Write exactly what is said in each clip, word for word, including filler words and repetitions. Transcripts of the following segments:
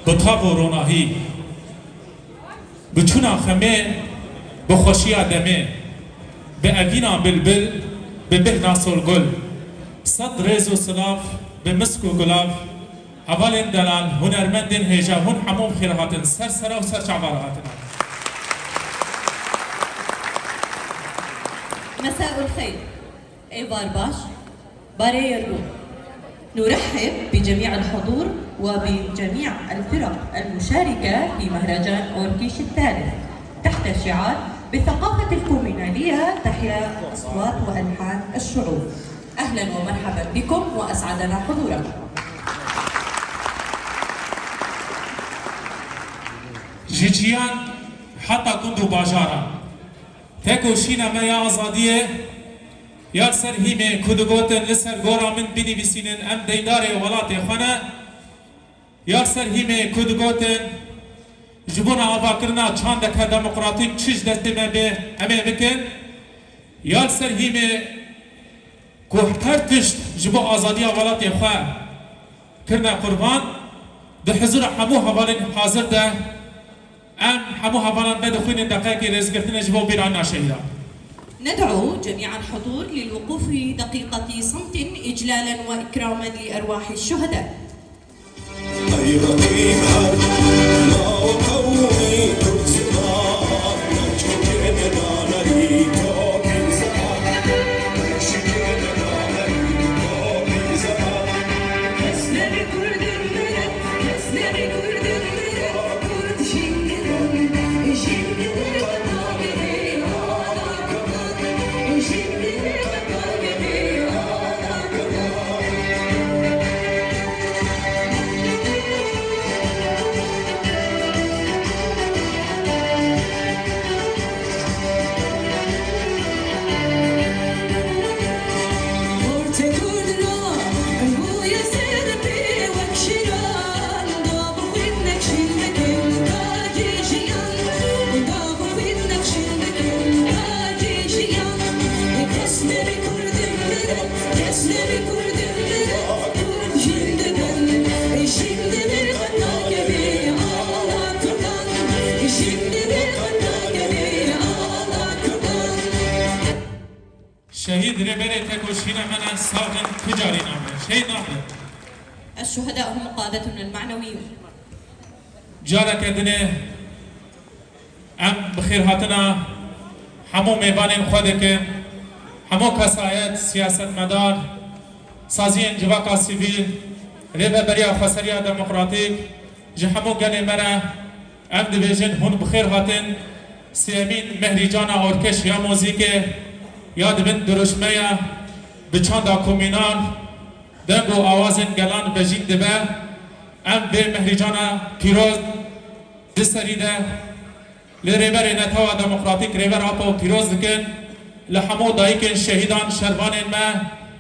Bi tav û ronahî, bi çûna xemê, bi xweşiya demê, bi evîna bilbil, bi bêhna solgul, sed rêz û silav, bi misk û gulav, hevalên delal, hunermendên hêja, hûn hemû bi xêr hatin, ser sera û ser çava re hatine. مساء الخير. Êvar baş, barê rû. نرحب بجميع الحضور وبجميع الفرق المشاركة في مهرجان أوركيش الثالث تحت شعار: بالثقافة الكومينالية تحيا أصوات وألحان الشعوب. أهلًا ومرحبا بكم وأسعدنا حضوركم. Ji çiyan heta gund û bajara, tek û şîna me ya azadiyê, ya li ser hîmê ku digotin li ser gora min binivîsînin, em deydarê welatê xwe ne, ya li ser hîmê ku digotin ji bona avakirina çandeke demokratîk çi ji destê me bê, em ê bikin, ya li ser hîmê ku her tişt ji bo azadiya welatê xwe kirine qurban, di hizûra hemû hevalên hazir de em hemû hevalan vedixwînin, deqeyekê rêzgirtinê ji bo bîranîna şehîdan. ندعو جميع الحضور للوقوف دقيقة صمت إجلالا وإكراما لأرواح الشهداء. Şehîd rêberê tekoşîna me ne, sax bin, tu carî nabin. Şehîd nabin. الشهداء هم قادتنا المعنويون. Careke dinê em bi xêrhatina hemû mêvanên xwe dikin, hemû kesayet, siyasetmedar, saziyên civaka sivîl, rêveberiya xweseriya demokratîk, ji hemû gelê me re em dibêjin hûn bi xêr hatin. Sêyemîn Mehrîcana Orkeş ya muzîkê ya di bin dirûşmeya bi çanda komînal deng û awazên gelan vejîn dibe. Em vê mehrîcana pîroz di serî de li Rêberê Netewa Demokratîk Rêber Apo pîroz dikin, li hemû dayikên şehîdan, şervanên me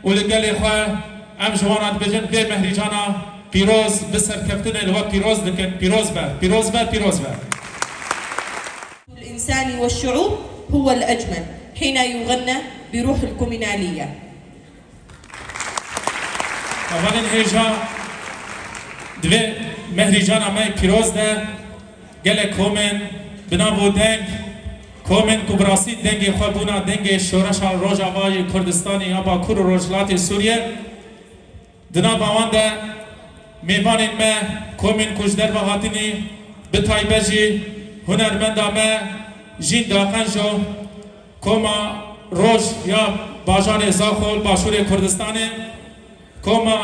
û li gelê xwe em ji wan re dibêjin vê mehrîcana pîroz bi serkeftinê li we pîroz dikin. Pîroz be, pîroz be, pîroz be. الإنسان والشعوب هو الأجمل حين يغنى بروح الكومينالية. Hevalên hêja, di vê mehrîcana me pîroz de gelek komên bi nav û deng, komên ku bi rastî dengê xwe bûna dengê şoreşa Rojavayê Kurdistanê ya Bakur û Rojhilatê Sûriyê, di nava wan de mêvanên me, komên ku ji derve hatinî, bi taybet jî hunermenda me Jîn Daqenjo, Koma Roj ya bajarê Zaxo li Başûrê Kurdistanê, Koma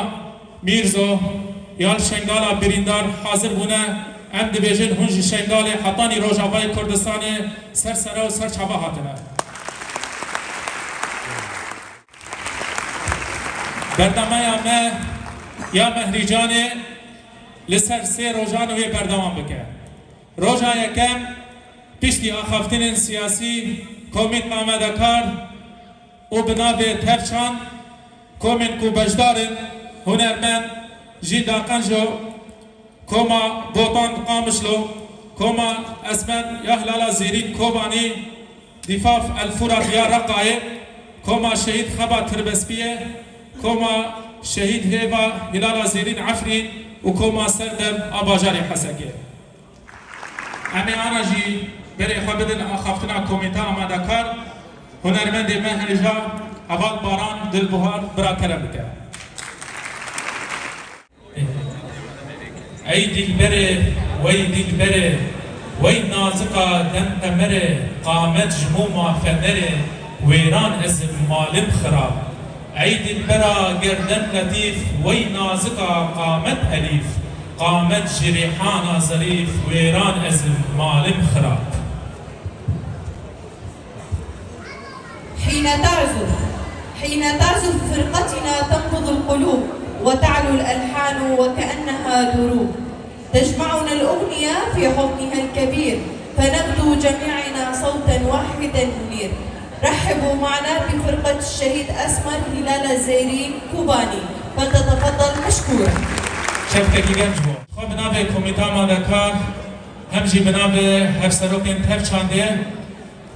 Mîrzo ya li Şengala birîndar hazir bûne, em dibêjin hûn ji Şengalê hetanî Rojavayê Kurdistanê ser sere û ser çava hatine. Bernameya me ya Mehrîcanê li ser sê rojan wê berdewam bike. Roja yekem, piştî axaftinên siyasî, komîn amedekar û bi navê Tevçand, komên ku beşdar in, hunermend Jîn Daqenjo, Koma Botan Qamişlo, Koma Esmen ya Hilala Zêrîn Kobanî, Dîfaf El Furat ya Reqayê, Koma Şehîd Xeba Tirbespiyê, Koma Şehîd Hêva Hilala Zêrîn Efrîn, û Koma Serdem a bajarê Hesekê. Em ê ana jî berê xwe bidin axaftina komîta amadekar, hunermendê me hêja heval Baran Dilbuhar bira kerem bike. Ey dilberê, wey dilberê, wey nazika dem qemerê, qamet ji bo ma fenerê, wêran ez im malim xirab. Ey dilbera gerdem letîf, wey nazika qamet elîf, qamet ji rîhana zerîf, wêran ez im malim xirab. حين تعزف، حين تعزف فرقتنا تنبض القلوب وتعلو الألحان وكأنها دروب. تجمعنا الأغنية في حضنها الكبير، فنغدو جميعنا صوتا واحدا ننير. رحبوا معنا بفرقة الشهيد أسمر هلال الزيرين كوباني، فلتتفضل مشكورا. Çepkekî genc bû. Xwe bi navê Komîta Amadekar, hem jî bi navê hevserokên tev çandê,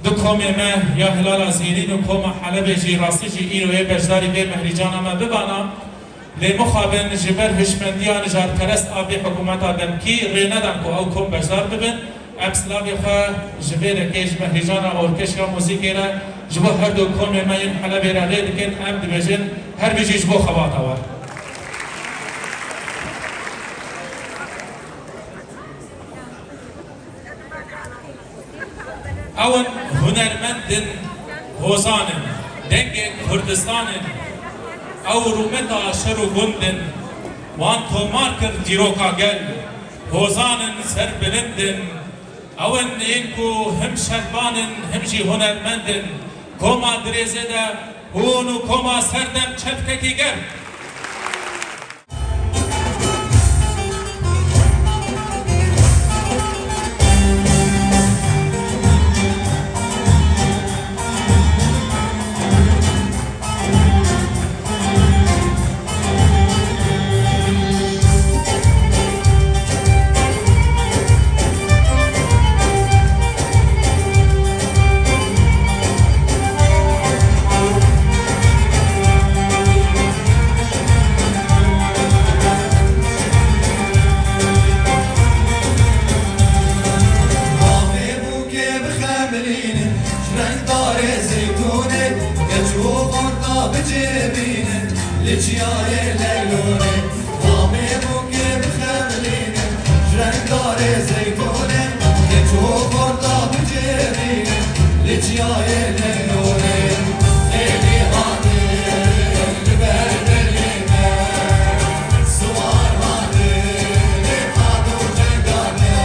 du komê me ya Hilala Zêrîn û Koma Helebê jî rastî jî îro yê beşdarî vê mehrîcana me bibana. Lê mixabin ji ber hişmendiya nijadperest a vê hikûmeta demkî rê nedan ku ew kom beşdar bibin. Em silavê xwe ji vê lekê, ji mehrîcana orkeştra muzîkê re, ji bo her du komê me yên Helebê re lê dikin. Em dibêjin, her bijî ji bo xebata we. Ew in hunermend in, hozan in, dengê Kurdistan in. Ew rûmeta şer û gund in, wan tomar kir dîroka gel. Hozan in, serbilind in. Ew in yên ku him şervan in, him jî hunermend in. Koma Dirêzê de hûn û Koma Serdem çepkekî germ. Bavê bûkê bixemilînin, ji rengdarê zeytûnê, keç û xorta bicêbînin, li çiyayê Leylûnê. Bavê bûkê bixemilînin, ji rengdarê zeytûnê, keç û xorta bicêbînin, li çiyayê Leylûnê. Êdî hatî li ber derê me, siwar hatî li qad û cenga me.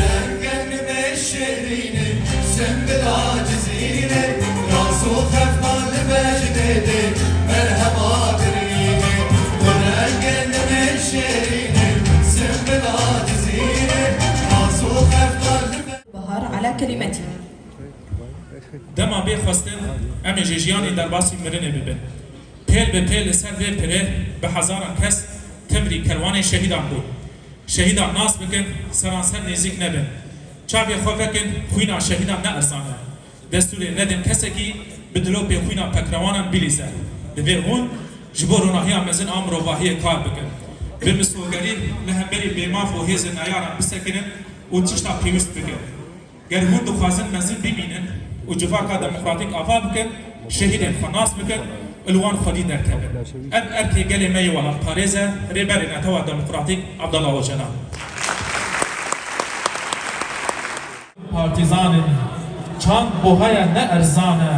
Rengên me şêrîn e, sembila Cizîrê, raz û xefta li bejnê de, merheba birîn e. Rengên me şêrîn e, sembila Cizîrê, raz û xefta li be- Bahar ala kelimeti. Dema bê xwestin, em ê ji jiyanê derbasî mirinê bibin. Pêl bi pêl li ser vê pirê bi hezaran kes timrî kerwanê şehîdan bûn. Şehîdan nas bikin, seranser nêzîk nebin. Çavê xwe vekin, xwîna şehîdan ne erzan e. Destûrê nedin kesekî bi dilopê xwîna pekrewanan bilîze. Divê hûn ji bo ronahiya mezin a mirovahiyê kar bikin. Bi misogerî li hemberî bêmaf û hêzên neyaran bisekinin û tişta pêwîst bikin. Ger hûn dixwazin mezin bimînin û civaka demokratîk ava bikin, şehîdên xwe nas bikin û li wan xwedî derkevin. Ev erkê gelê me yê welatparêz e, Rêberê Netewa Demokratîk Abdullah Ocalan. Partîzanên çand buhaya ne erzan e,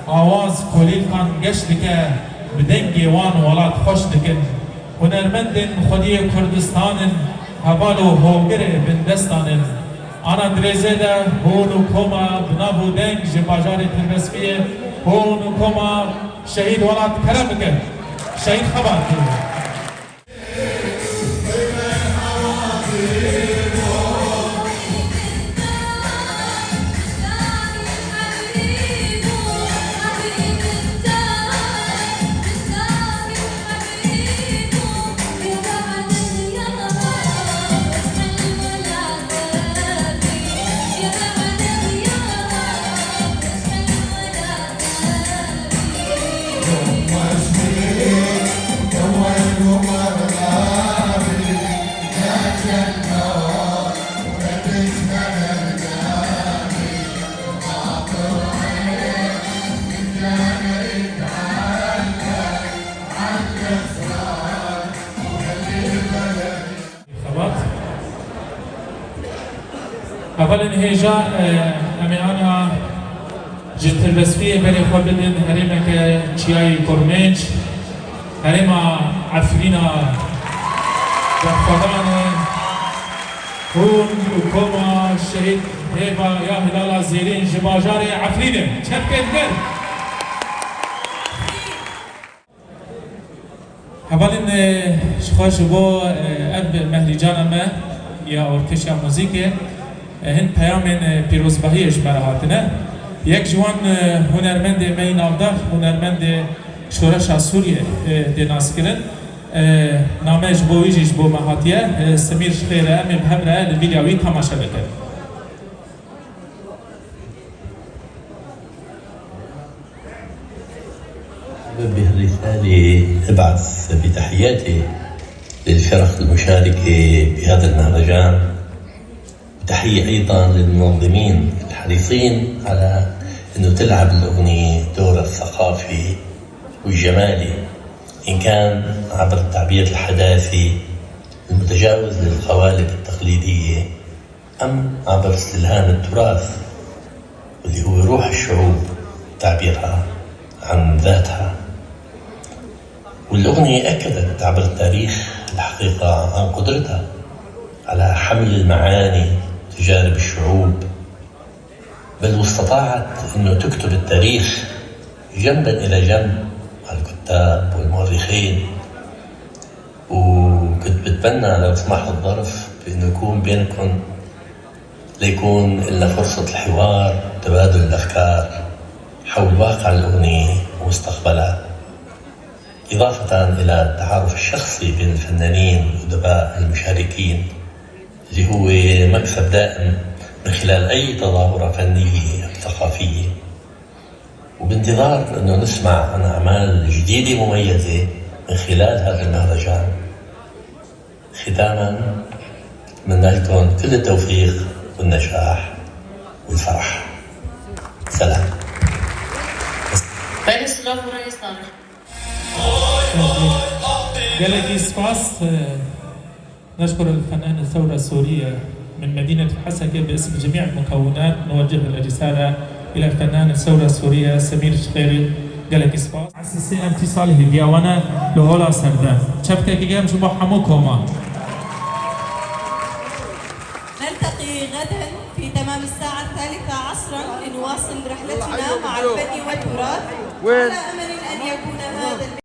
awaz kolîlkan geş dike, Bi dengê wan welat xweş dikin. Hunermendên xwediyê Kurdistan in, heval û hogirê bindestan in. Ana dirêzê de hûn û koma bi nav û deng ji bajarê Tirbespiyê hûn û koma Şehîd Welat kerem bikin. Şehîd Xebat. Xebat. Hevalên hêja, e, em ê ana ji Tirbespiyê berê xwe bidin herêmeke Çiyayê Kurmênc, herêma Efrîna berxwedan e. Hûn û koma Şehîd Hêba ya Hilala Zêrîn ji bajarê Efrînê. Çepkê dikin. Hevalên, e, ji xwe ji bo, e, ev mehrîcana me ya orkeşa muzîkê, e, hin peyamên, e, pîrozbahiyê ji me re hatine. Yek ji wan, e, hunermendê me yî navdar, hunermendê şoreşa Sûriyê, e, tê naskirin. E, name ji bo wî jî ji bo me hatiye, e, Semîr ji xêr e, em ê bi hev re li vîdya wî temaşe bikin. أحب بهالرسالة أبعث بتحياتي للفرق المشاركة بهذا المهرجان، وتحية أيضًا للمنظمين الحريصين على إنه تلعب الأغنية دورها الثقافي والجمالي، إن كان عبر التعبير الحداثي المتجاوز للقوالب التقليدية، أم عبر استلهام التراث اللي هو روح الشعوب، تعبيرها عن ذاتها. والأغنية أكدت عبر التاريخ الحقيقة عن قدرتها على حمل المعاني وتجارب الشعوب، بل واستطاعت إنه تكتب التاريخ جنبًا إلى جنب مع الكتاب والمؤرخين. وكنت بتمنى لو سمح الظرف بإنه يكون بينكم، ليكون لنا فرصة الحوار وتبادل الأفكار حول واقع الأغنية ومستقبلها، إضافة إلى التعارف الشخصي بين الفنانين والأدباء المشاركين، اللي هو مكسب دائم من خلال أي تظاهرة فنية أو ثقافية. وبانتظار إنه نسمع عن أعمال جديدة مميزة من خلال هذا المهرجان. ختامًا، بتمنى لكم كل التوفيق والنجاح والفرح. سلام. Belê silav û rêz dane. Gelekî spas. نشكر الفنان الثورة السورية من مدينة حسكة باسم جميع المكونات، نوجه الرسالة إلى الفنان الثورة السورية سمير شخيري. Gelekî spas. Esîsê em tîsal hêviya wan e li hola serdem. Çepkekî germ ji bo hemû koma. نلتقي غدا في تمام الساعة الثالثة عصرا لنواصل رحلتنا مع الفن والتراث، على أمل أن يكون هذا